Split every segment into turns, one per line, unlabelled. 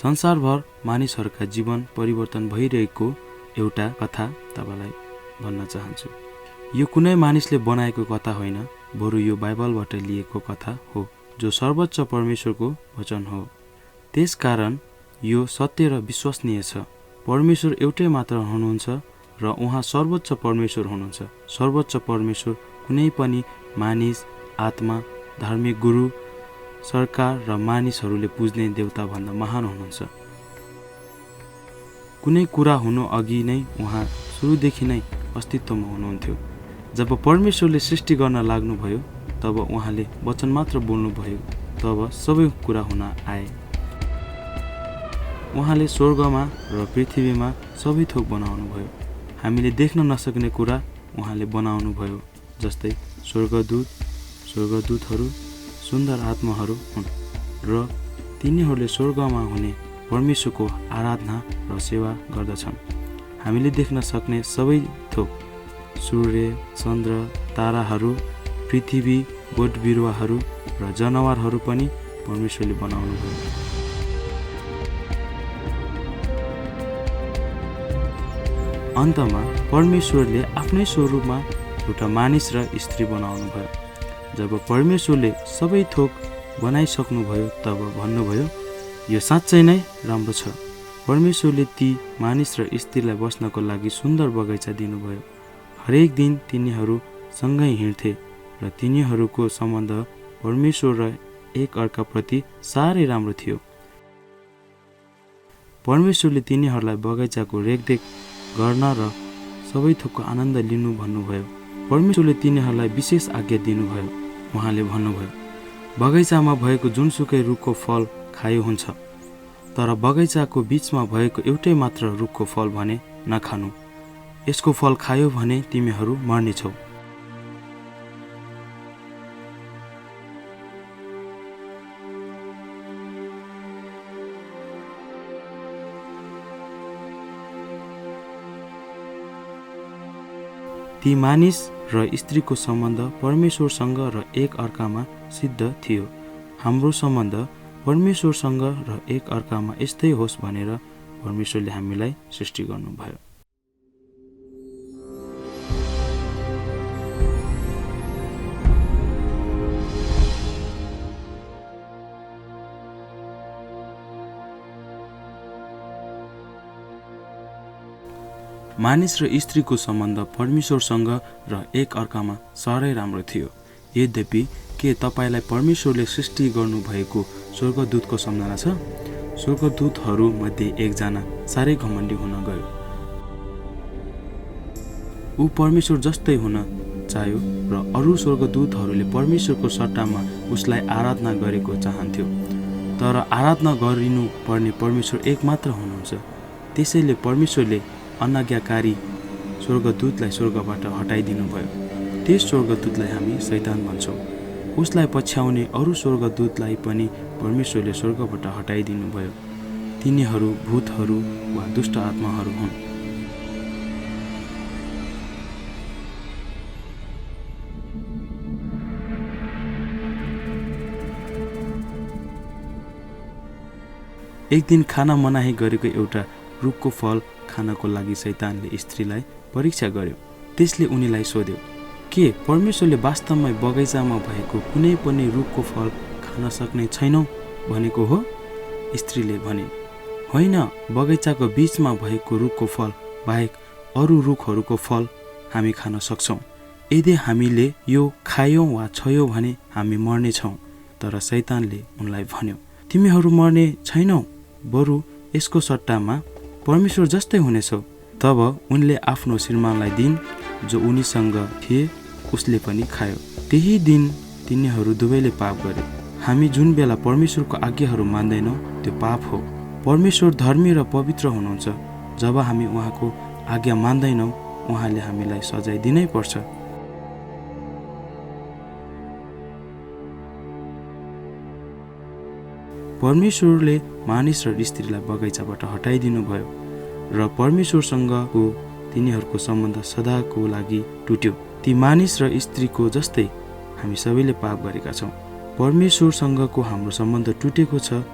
संसारभर मानिसहरूका जीवन परिवर्तन भइरहेको एउटा कथा तपाईलाई भन्न चाहन्छु। यो कुनै मानिसले बनाएको कथा होइन, बरु यो बाइबलबाट लिएको कथा हो, जो सर्वोच्च परमेश्वरको वचन हो। त्यसकारण यो सत्य र विश्वसनीय छ। परमेश्वर एउटै मात्र हुनुहुन्छ र उहाँ सर्वोच्च परमेश्वर हुनुहुन्छ। सर्वोच्च परमेश्वर कुनै पनि मानिस, आत्मा, धार्मिक गुरु, सरकार र मानिसहरूले पुज्ने देवता भन्दा महान हुनुहुन्छ। कुनै कुरा हुनु अघि नै उहाँ सुरुदेखि नै अस्तित्वमा हुनुहुन्थ्यो। जब परमेश्वरले सृष्टि गर्न लाग्नुभयो, तब उहाँले वचन मात्र बोल्नुभयो, तब सबै कुरा हुन आए। उहाँले स्वर्गमा र पृथ्वीमा सबै थोक बनाउनुभयो। हामीले देख्न नसक्ने कुरा उहाँले बनाउनुभयो, जस्तै स्वर्गदूतहरू सुन्दर आत्माहरू हुन् र तिनीहरूले स्वर्गमा हुने परमेश्वरको आराधना र सेवा गर्दछन्। हामीले देख्न सक्ने सबै थोक, सूर्य, चन्द्र, ताराहरू, पृथ्वी, बोट बिरुवाहरू र जनावरहरू पनि परमेश्वरले बनाउनुभयो। अन्तमा परमेश्वरले आफ्नै स्वरूपमा एउटा मानिस र स्त्री बनाउनुभयो। जब परमेश्वरले सबै थोक बनाइसक्नुभयो, तब भन्नुभयो, यो साँच्चै नै राम्रो छ। परमेश्वरले ती मानिस र स्त्रीलाई बस्नको लागि सुन्दर बगैँचा दिनुभयो। हरेक दिन तिनीहरू सँगै हिँड्थे र तिनीहरूको सम्बन्ध परमेश्वर र एक अर्काप्रति साह्रै राम्रो थियो। परमेश्वरले तिनीहरूलाई बगैँचाको रेखदेख गर्न र सबै थोकको आनन्द लिनु भन्नुभयो। परमेश्वरले तिनीहरूलाई विशेष आज्ञा दिनुभयो। उहाँले भन्नुभयो, बगैँचामा भएको जुनसुकै रुखको फल खायो हुन्छ, तर बगैँचाको बीचमा भएको एउटै मात्र रुखको फल भने नखानु। यसको फल खायो भने तिमीहरू मर्नेछौ। ती मानिस र स्त्रीको सम्बन्ध परमेश्वरसँग र एक अर्कामा सिद्ध थियो। हाम्रो सम्बन्ध परमेश्वरसँग र एक अर्कामा यस्तै होस् भनेर परमेश्वरले हामीलाई सृष्टि गर्नुभयो। मानिस र स्त्रीको सम्बन्ध परमेश्वरसँग र एक अर्कामा साह्रै राम्रो थियो। यद्यपि के तपाईलाई परमेश्वरले सृष्टि गर्नुभएको स्वर्गदूतको सम्झना छ? स्वर्गदूतहरू मध्ये एकजना साह्रै घमण्डी हुन गयो। ऊ परमेश्वर जस्तै हुन चाह्यो र अरू स्वर्गदूतहरूले परमेश्वरको सट्टामा उसलाई आराधना गरेको चाहन्थ्यो। तर आराधना गरिनु पर्ने परमेश्वर एक मात्र हुनुहुन्छ। त्यसैले परमेश्वरले अनाज्ञाकारी स्वर्गदूतलाई स्वर्गबाट हटाइदिनु भयो। त्यस स्वर्गदूतलाई हामी शैतान भन्छौँ। उसलाई पछ्याउने अरू स्वर्गदूतलाई पनि परमेश्वरले स्वर्गबाट हटाइदिनु भयो। तिनीहरू भूतहरू वा दुष्ट आत्माहरू हुन्। एक दिन खाना मनाही गरेको एउटा रुखको फल खानको लागि शैतानले स्त्रीलाई परीक्षा गर्यो। त्यसले उनीलाई सोध्यो, के परमेश्वरले वास्तवमै बगैँचामा भएको कुनै पनि रुखको फल खान सक्ने छैनौ भनेको हो? स्त्रीले भने, होइन, बगैँचाको बीचमा भएको रुखको फल बाहेक अरू रुखहरूको फल हामी खान सक्छौँ। यदि हामीले यो खायौँ वा छोयौँ भने हामी मर्नेछौँ। तर शैतानले उनलाई भन्यो, तिमीहरू मर्ने छैनौ, बरु यसको सट्टामा परमेश्वर जस्तै हुनेछौ। तब उनले आफ्नो श्रीमानलाई दिइन्, जो उनीसँग थिए, उसले पनि खायो। त्यही दिन तिनीहरू दुवैले पाप गरे। हामी जुन बेला परमेश्वरको आज्ञाहरू मान्दैनौँ, त्यो पाप हो। परमेश्वर धर्मी र पवित्र हुनुहुन्छ। जब हामी उहाँको आज्ञा मान्दैनौँ, उहाँले हामीलाई सजाय दिनै पर्छ। परमेश्वरले मानिस र स्त्रीलाई बगैँचाबाट हटाइदिनु भयो र परमेश्वरसँगको तिनीहरूको सम्बन्ध सदाको लागि टुट्यो। ती मानिस र स्त्रीको जस्तै हामी सबैले पाप गरेका छौँ। परमेश्वरसँगको हाम्रो सम्बन्ध टुटेको छ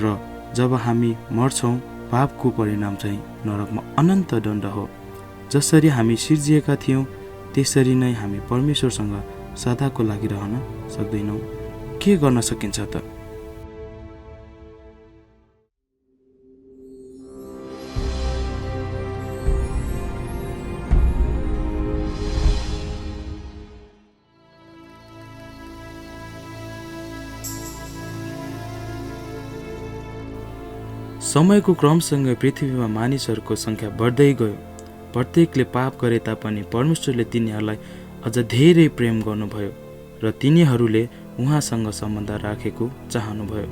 र जब हामी मर्छौँ पापको परिणाम चाहिँ नरकमा अनन्त दण्ड हो। जसरी हामी सिर्जिएका थियौँ त्यसरी नै हामी परमेश्वरसँग सदाको लागि रहन सक्दैनौँ। के गर्न सकिन्छ त? समयको क्रमसँगै पृथ्वीमा मानिसहरूको सङ्ख्या बढ्दै गयो। प्रत्येकले पाप गरे तापनि परमेश्वरले तिनीहरूलाई अझ धेरै प्रेम गर्नुभयो र तिनीहरूले उहाँसँग सम्बन्ध राखेको चाहनुभयो।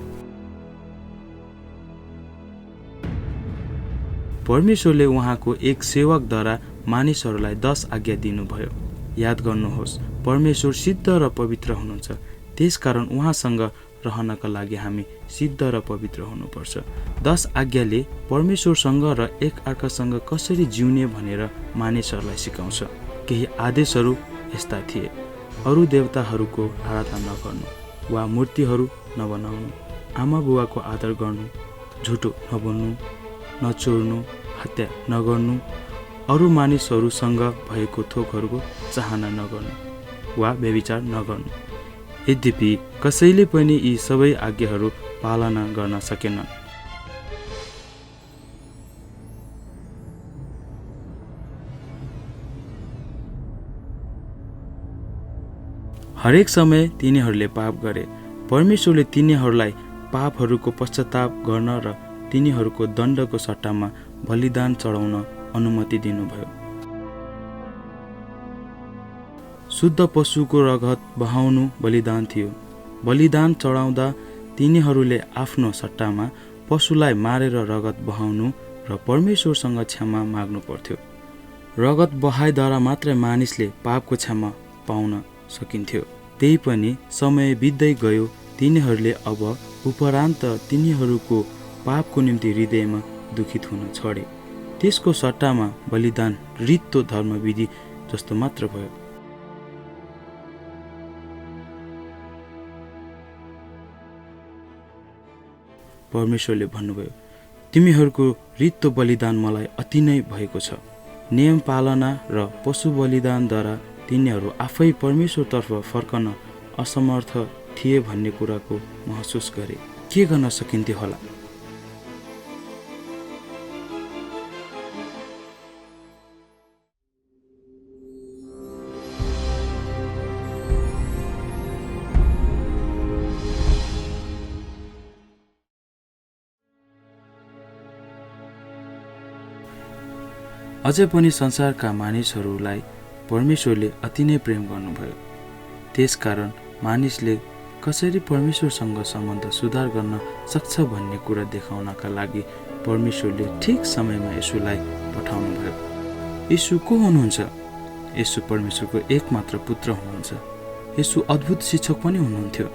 परमेश्वरले उहाँको एक सेवकद्वारा मानिसहरूलाई 10 आज्ञा दिनुभयो। याद गर्नुहोस्, परमेश्वर सिद्ध र पवित्र हुनुहुन्छ। त्यसकारण उहाँसँग रहनका लागि हामी सिद्ध र पवित्र हुनुपर्छ। 10 आज्ञाले परमेश्वरसँग र एक अर्कासँग कसरी जिउने भनेर मानिसहरूलाई सिकाउँछ। केही आदेशहरू यस्ता थिए: अरू देवताहरूको आराधना नगर्नु वा मूर्तिहरू नबनाउनु, आमा बुवाको आदर गर्नु, झुटो नबोल्नु, नचोर्नु, हत्या नगर्नु, अरू मानिसहरूसँग भएको थोकहरूको चाहना नगर्नु वा व्यभिचार नगर्नु। यद्यपि कसैले पनि यी सबै आज्ञाहरू पालना गर्न सकेनन्। हरेक समय तिनीहरूले पाप गरे। परमेश्वरले तिनीहरूलाई पापहरूको पश्चाताप गर्न र तिनीहरूको दण्डको सट्टामा बलिदान चढाउन अनुमति दिनुभयो। शुद्ध पशुको रगत बहाउनु बलिदान थियो। बलिदान चढाउँदा तिनीहरूले आफ्नो सट्टामा पशुलाई मारेर रगत बहाउनु र परमेश्वरसँग क्षमा माग्नु पर्थ्यो। रगत बहाइद्वारा मात्रै मानिसले पापको क्षमा पाउन सकिन्थ्यो। त्यही पनि समय बित्दै गयो। तिनीहरूले अब उपरान्त तिनीहरूको पापको निम्ति हृदयमा दुखित हुन छोडे। त्यसको सट्टामा बलिदान रित्तो धर्मविधि जस्तो मात्र भयो। परमेश्वरले भन्नुभयो, तिमीहरूको रित्तो बलिदान मलाई अति नै भएको छ। नियम पालना र पशु बलिदानद्वारा तिनीहरू आफै परमेश्वरतर्फ फर्कन असमर्थ थिए भन्ने कुराको महसुस गरे। के गर्न सकिन्थ्यो होला? अझै पनि संसारका मानिसहरूलाई परमेश्वरले अति नै प्रेम गर्नुभयो। त्यसकारण मानिसले कसरी परमेश्वरसँग सम्बन्ध सुधार गर्न सक्छ भन्ने कुरा देखाउनका लागि परमेश्वरले ठिक समयमा येशूलाई पठाउनुभयो। येशू को हुनुहुन्छ? येशू परमेश्वरको एकमात्र पुत्र हुनुहुन्छ। येशू अद्भुत शिक्षक पनि हुनुहुन्थ्यो।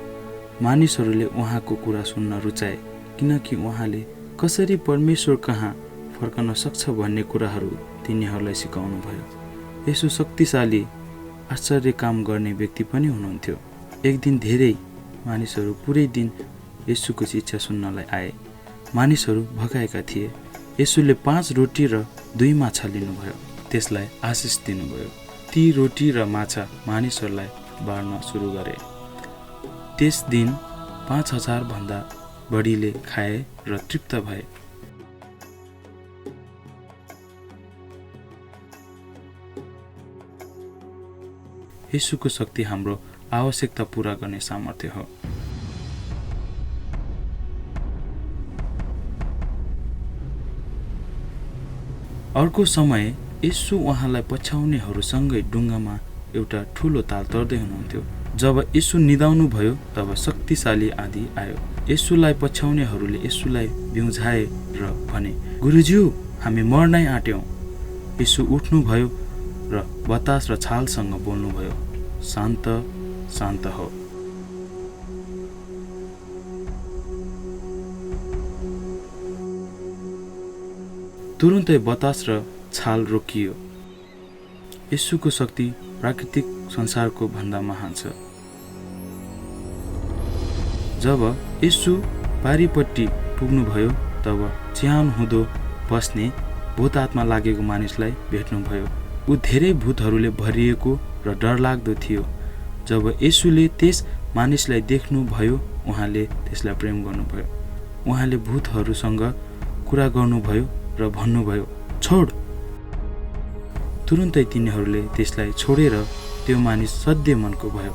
मानिसहरूले उहाँको कुरा सुन्न रुचाए किनकि उहाँले कसरी परमेश्वर कहाँ फर्कन सक्छ भन्ने कुराहरू तिनीहरूलाई सिकाउनु भयो। येशू शक्तिशाली आश्चर्य काम गर्ने व्यक्ति पनि हुनुहुन्थ्यो। एक दिन धेरै मानिसहरू पुरै दिन येशूको शिक्षा सुन्नलाई आए। मानिसहरू भगाएका थिए। येशूले 5 रोटी र 2 माछा लिनुभयो, त्यसलाई आशिष दिनुभयो। ती रोटी र माछा मानिसहरूलाई बाँड्न सुरु गरे। त्यस दिन 5000 भन्दा बढीले खाए र तृप्त भए। येशूको शक्ति हाम्रो आवश्यकता पूरा गर्ने सामर्थ्य हो। अर्को समय येशू उहाँलाई पछ्याउनेहरूसँगै डुङ्गामा एउटा ठुलो ताल तर्दै हुनुहुन्थ्यो। जब येशू निदाउनु भयो तब शक्तिशाली आँधी आयो। येशूलाई पछ्याउनेहरूले येशूलाई बिउझाए र भने, गुरुज्यू, हामी मर्नै आँट्यौँ। येशू उठ्नुभयो र बतास र छालसँग बोल्नुभयो, शान्त शान्त हो। तुरुन्तै बतास र छाल रोकियो। येशूको शक्ति प्राकृतिक संसारको भन्दा महान छ। जब येशू पारिपट्टि पुग्नुभयो तब चिहान हुँदो बस्ने भूत आत्मा लागेको मानिसलाई भेट्नुभयो। ऊ धेरै भूतहरूले भरिएको र डरलाग्दो थियो। जब येशूले त्यस मानिसलाई देख्नुभयो उहाँले त्यसलाई प्रेम गर्नुभयो। उहाँले भूतहरूसँग कुरा गर्नुभयो र भन्नुभयो, छोड। तुरुन्तै तिनीहरूले त्यसलाई छोडेर त्यो मानिस सधैँ मनको भयो।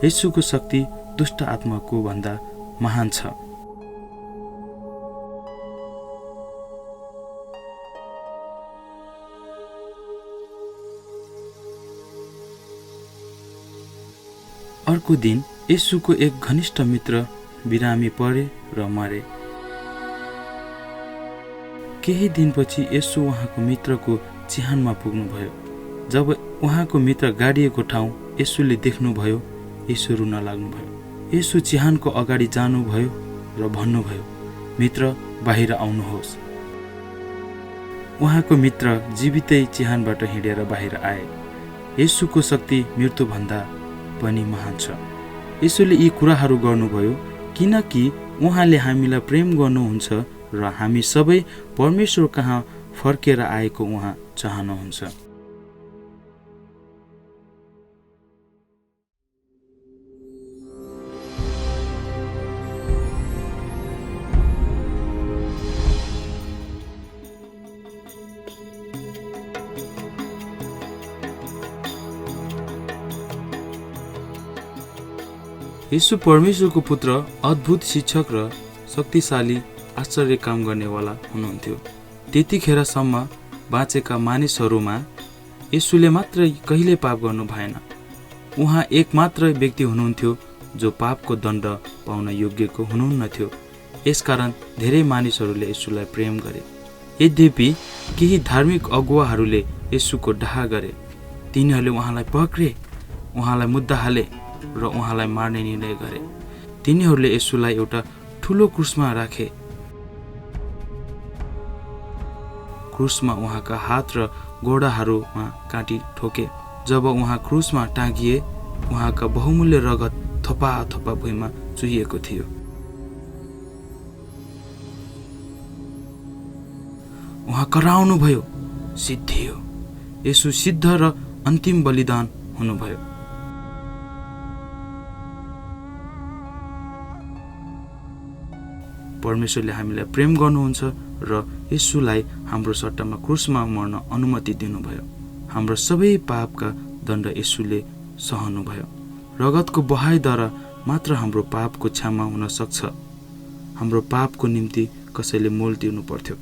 येशूको शक्ति दुष्ट आत्माको भन्दा महान छ। अर्को दिन येशूको एक घनिष्ठ मित्र बिरामी परे र मरे। केही दिनपछि येशू उहाँको मित्रको चिहानमा पुग्नुभयो। जब उहाँको मित्र गाडिएको ठाउँ येशूले देख्नुभयो, येशू रुन लाग्नुभयो। येशू चिहानको अगाडि जानुभयो र भन्नुभयो, मित्र बाहिर आउनुहोस्। उहाँको मित्र जीवितै चिहानबाट हिँडेर बाहिर आए। येशूको शक्ति मृत्युभन्दा पनि महान छ। येशूले यी कुराहरू गर्नुभयो किनकि उहाँले हामीलाई प्रेम गर्नुहुन्छ र हामी सबै परमेश्वर कहाँ फर्केर आएको उहाँ चाहनुहुन्छ। येशू परमेश्वरको पुत्र, अद्भुत शिक्षक र शक्तिशाली आश्चर्य काम गर्नेवाला हुनुहुन्थ्यो। त्यतिखेरसम्म बाँचेका मानिसहरूमा येशूले मात्रै कहिले पाप गर्नु भएन। उहाँ एक मात्र व्यक्ति हुनुहुन्थ्यो जो पापको दण्ड पाउन योग्यको हुनुहुन्थ्यो। यसकारण धेरै मानिसहरूले येशूलाई प्रेम गरे। यद्यपि केही धार्मिक अगुवाहरूले येशूको डाह गरे। तिनीहरूले उहाँलाई पक्रे, उहाँलाई मुद्दा हाले र उहाँलाई मार्ने निर्णय गरे। तिनीहरूले येशूलाई एउटा ठुलो क्रुसमा राखे। क्रुसमा उहाँका हात र गोडाहरूमा काँटी ठोके। जब उहाँ क्रुसमा टाँगिए, उहाँका बहुमूल्य रगत थोपा थोपा भुइँमा चुहिएको थियो। उहाँ कराउनुभयो, सिद्धियो। येशू सिद्ध र अन्तिम बलिदान हुनुभयो। परमेश्वरले हामीलाई प्रेम गर्नुहुन्छ र येशूलाई हाम्रो सट्टामा क्रुसमा मर्न अनुमति दिनुभयो। हाम्रो सबै पापका दण्ड येशूले सहनुभयो। रगतको बहाइद्वारा मात्र हाम्रो पापको क्षमा हुन सक्छ। हाम्रो पापको निम्ति कसैले मोल तिर्नु पर्थ्यो।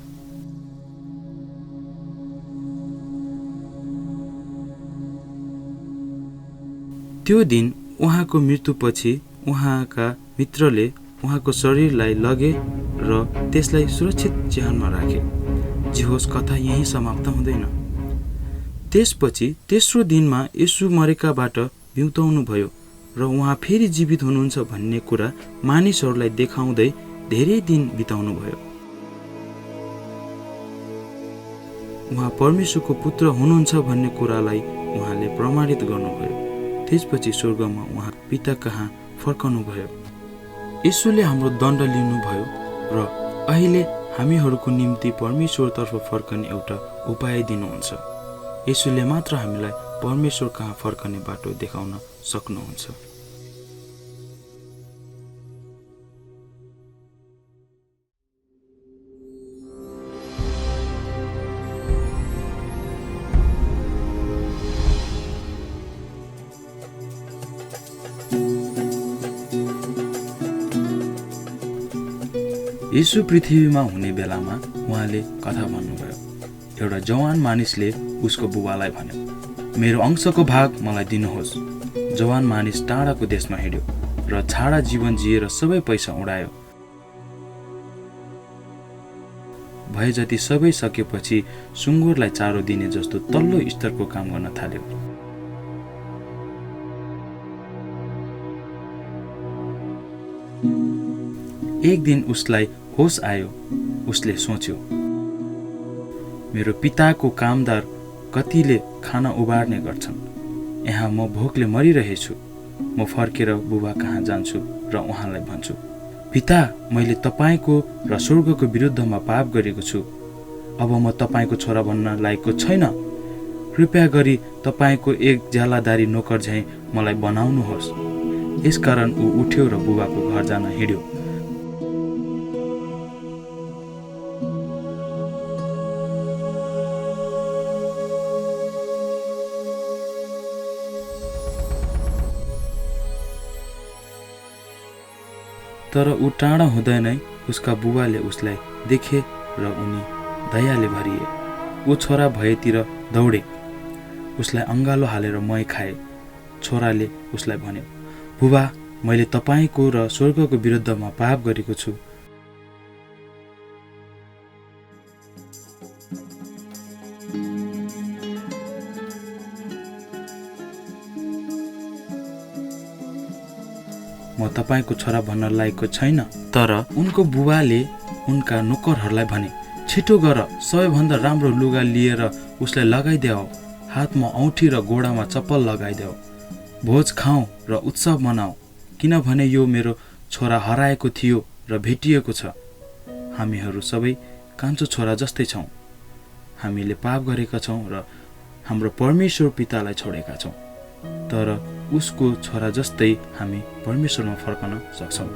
त्यो दिन उहाँको मृत्युपछि उहाँका मित्रले उहाँको शरीरलाई लगे र त्यसलाई सुरक्षित चिहानमा राखे। जे होस्, कथा यही समाप्त हुँदैन। त्यसपछि तेस्रो दिनमा येशू मरेकाबाट बिउताउनु भयो र उहाँ फेरि जीवित हुनुहुन्छ भन्ने कुरा मानिसहरूलाई देखाउँदै धेरै दिन बिताउनु भयो। उहाँ परमेश्वरको पुत्र हुनुहुन्छ भन्ने कुरालाई उहाँले प्रमाणित गर्नुभयो। त्यसपछि स्वर्गमा उहाँ पिता कहाँ फर्कनुभयो। येशूले हाम्रो दण्ड लिनुभयो र अहिले हामीहरूको निम्ति परमेश्वरतर्फ फर्कने एउटा उपाय दिनुहुन्छ। येशूले मात्र हामीलाई परमेश्वर कहाँ फर्कने बाटो देखाउन सक्नुहुन्छ। येशू पृथ्वीमा हुने बेलामा उहाँले कथा भन्नुभयो। एउटा जवान मानिसले उसको बुबालाई भन्यो, मेरो अंशको भाग मलाई दिनुहोस्। जवान मानिस टाढाको देशमा हिँड्यो र छाडा जीवन जिएर सबै पैसा उडायो। भए जति सबै सकेपछि सुँगुरलाई चारो दिने जस्तो तल्लो स्तरको काम गर्न थाल्यो। एक दिन उसलाई होस आयो। उसले सोच्यो, मेरो पिताको कामदार कतिले खाना उबार्ने गर्छन्। यहाँ म भोकले मरिरहेछु। म फर्केर बुबा कहाँ जान्छु र उहाँलाई भन्छु, पिता, मैले तपाईँको र स्वर्गको विरुद्धमा पाप गरेको छु। अब म तपाईँको छोरा भन्न लायकको छैन। कृपया गरी तपाईँको एक ज्यालादारी नोकर झैँ मलाई बनाउनुहोस्। यसकारण ऊ उठ्यो र बुबाको घर जान हिँड्यो। तर ऊ टाढा हुँदै नै उसका बुबाले उसलाई देखे र उनी दयाले भरिए। ऊ छोरा भएतिर दौडे, उसलाई अँगालो हालेर मही खाए। छोराले उसलाई भन्यो, बुबा, मैले तपाईँको र स्वर्गको विरुद्धमा पाप गरेको छु। म तपाईँको छोरा भन्न लायकको छैन। तर उनको बुबाले उनका नोकरहरूलाई भने, छिटो गर, सबैभन्दा राम्रो लुगा लिएर उसलाई लगाइदेऊ, हातमा औँठी र गोडामा चप्पल लगाइदेऊ। भोज खाऊ र उत्सव मनाऊ, किनभने यो मेरो छोरा हराएको थियो र भेटिएको छ। हामीहरू सबै कान्छो छोरा जस्तै छौँ। हामीले पाप गरेका छौँ र हाम्रो परमेश्वर पितालाई छोडेका छौँ। तर उसको छोरा जस्तै हामी परमेश्वरमा फर्कन सक्छौँ।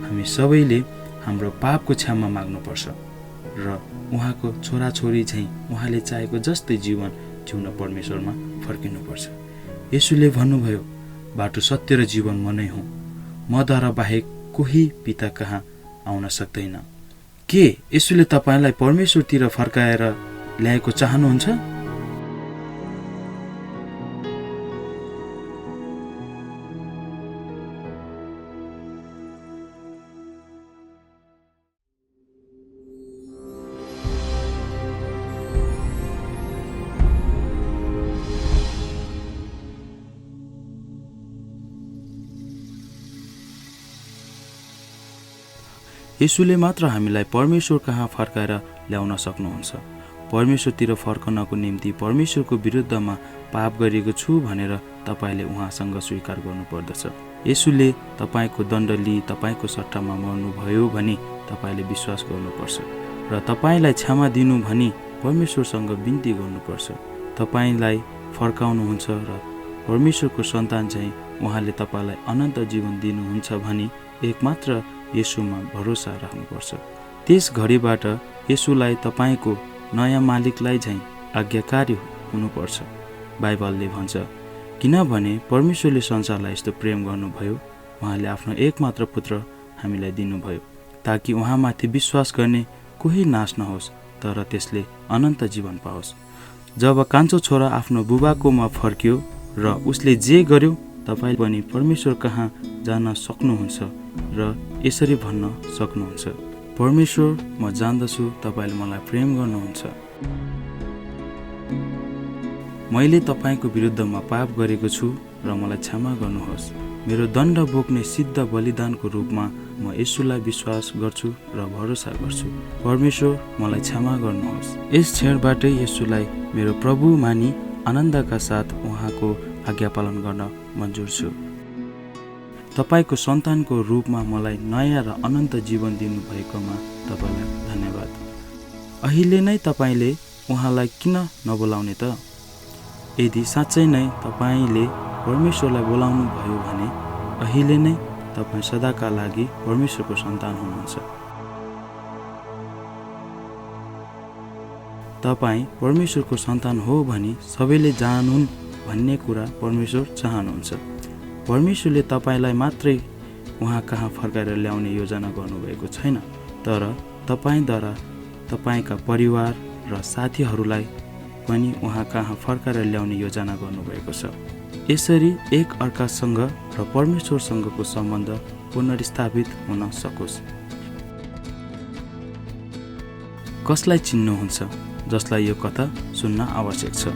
हामी सबैले हाम्रो पापको क्षमा माग्नुपर्छ र उहाँको छोराछोरी झैँ उहाँले चाहेको जस्तै जीवन जिउन परमेश्वरमा फर्किनुपर्छ। येशूले भन्नुभयो, बाटो, सत्य र जीवन म नै हुँ। मद्वारा बाहेक कोही पिता कहाँ आउन सक्दैन। के येशूले तपाईँलाई परमेश्वरतिर फर्काएर ल्याएको चाहनुहुन्छ? येशूले मात्र हामीलाई परमेश्वर कहाँ फर्काएर ल्याउन सक्नुहुन्छ। परमेश्वरतिर फर्कनको निम्ति परमेश्वरको विरुद्धमा पाप गरेको छु भनेर तपाईँले उहाँसँग स्वीकार गर्नुपर्दछ। येशूले तपाईँको दण्ड लिई तपाईँको सट्टामा मर्नुभयो भनी तपाईँले विश्वास गर्नुपर्छ र तपाईँलाई क्षमा दिनु भनी परमेश्वरसँग बिन्ती गर्नुपर्छ। तपाईँलाई फर्काउनुहुन्छ र परमेश्वरको सन्तान चाहिँ उहाँले तपाईँलाई अनन्त जीवन दिनुहुन्छ भनी एकमात्र येशूमा भरोसा राख्नुपर्छ। त्यस घडीबाट येशूलाई तपाईँको नयाँ मालिकलाई झैँ आज्ञाकारी हुनुपर्छ। बाइबलले भन्छ, किनभने परमेश्वरले संसारलाई यस्तो प्रेम गर्नुभयो, उहाँले आफ्नो एकमात्र पुत्र हामीलाई दिनुभयो, ताकि उहाँमाथि विश्वास गर्ने कोही नाश नहोस्, तर त्यसले अनन्त जीवन पाओस्। जब कान्छो छोरा आफ्नो बुबाकोमा फर्क्यो र उसले जे गर्यो, तपाईँ पनि परमेश्वर कहाँ जान सक्नुहुन्छ र यसरी भन्न सक्नुहुन्छ, परमेश्वर, म जान्दछु तपाईँले मलाई प्रेम गर्नुहुन्छ। मैले तपाईँको विरुद्धमा पाप गरेको छु र मलाई क्षमा गर्नुहोस्। मेरो दण्ड बोक्ने सिद्ध बलिदानको रूपमा म येशूलाई विश्वास गर्छु र भरोसा गर्छु। परमेश्वर, मलाई क्षमा गर्नुहोस्। यस क्षणबाटै येशूलाई मेरो प्रभु मानी आनन्दका साथ उहाँको आज्ञा पालन गर्न मन्जुर छु। तपाईँको सन्तानको रूपमा मलाई नयाँ र अनन्त जीवन दिनुभएकोमा तपाईँलाई धन्यवाद। अहिले नै तपाईँले उहाँलाई किन नबोलाउने त? यदि साँच्चै नै तपाईँले परमेश्वरलाई बोलाउनु भयो भने अहिले नै तपाईँ सदाका लागि परमेश्वरको सन्तान हुनुहुन्छ। तपाईँ परमेश्वरको सन्तान हो भनी सबैले जानुन् भन्ने कुरा परमेश्वर चाहनुहुन्छ। परमेश्वरले तपाईँलाई मात्रै उहाँ कहाँ फर्काएर ल्याउने योजना गर्नुभएको छैन, तर तपाईँद्वारा तपाईँका परिवार र साथीहरूलाई पनि उहाँ कहाँ फर्काएर ल्याउने योजना गर्नुभएको छ। यसरी एक अर्कासँग र परमेश्वरसँगको सम्बन्ध पुनर्स्थापित हुन सकोस्। कसलाई चिन्नुहुन्छ जसलाई यो कथा सुन्न आवश्यक छ?